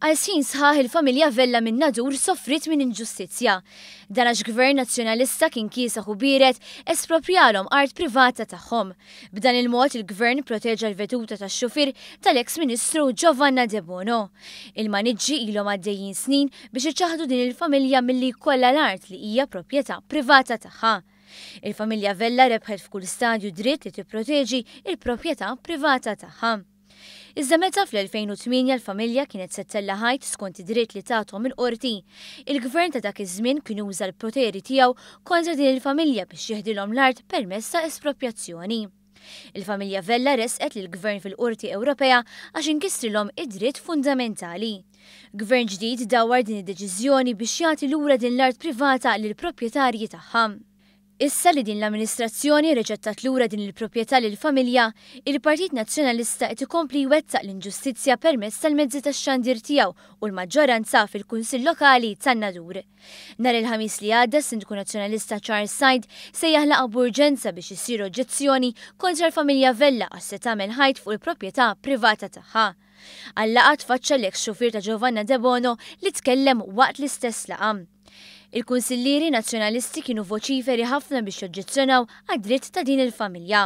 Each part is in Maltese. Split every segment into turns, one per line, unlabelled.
Għal snin sħaħ il-familja Vella minn Nadur soffriet minn inġustizzja. Dan għax Gvern Nazzjonalista kien kiesaħ u biered esproprjalhom art privata tagħhom. B'dan il-mod il-Gvern proteġa l-veduta tax-xufier tal-eks Ministru Giovanna Debono. Il-maniġġi ilhom għaddejjin snin biex iċaħħdu din il-familja milli jkollha l-art li hija proprjetà privata tagħha. Il-familja Vella rebħet f'kull stadju dritt li tipproteġi il-proprjetà privata tagħha. Iżda meta fl-2008 l-familja kienet se ttella' ħajt skont id-dritt li tathom il-qorti, il-gvern ta' dak iż-żmien kien uża l-poteri tiegħu kontra din il-familja biex jeħdilhom l-art permezz ta' esproprjazzjoni. Il-familja Vella resqet lill-gvern fil-Qorti Ewropea għax inkisrilhom id-dritt fundamentali. Gvern ġdid dawwar din id-deċiżjoni biex jagħti lura din l-art privata lill-proprjetarji tagħha. Issa li din l-amministrazzjoni reġgħet tat lura din il-proprjetà lill-familja, il-Partit Nazzjonalista qed ikompli jwettaq l-inġustizzja permezz tal-mezzi tax-xandir tiegħu u l-maġġoranza fil-Kunsill Lokali tan-Nadur. Nhar il-Ħamis li għadda s-Sindku Nazzjonalista Charles Said sejjaħ laqgħa b'urġenza biex issir oġġezzjoni kontra l-familja Vella għax se tagħmel ħajt fuq il-proprjetà privata tagħha. Għal-laqgħa tfaċċa l-eks xufier ta' Giovanna Debono li tkellem waqt l-istess laqgħa. Il-kunsillieri Nazzjonalisti kienu voċiferi ħafna biex joġġezzjonaw għad-dritt ta' din il-familja.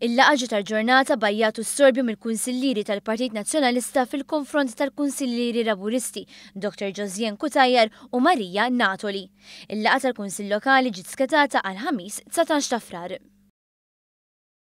Il-laqgħa ġiet aġġornata b'għajjat u storbju mill-kunsillieri tal-Partit Nazzjonalista fil-konfront tal-kunsillieri Laburisti Dr Josianne Cutajar u Maria Natoli. Il-laqgħa tal-Kunsill Lokali ġiet skedata għall-Ħamis 19 ta' Frar.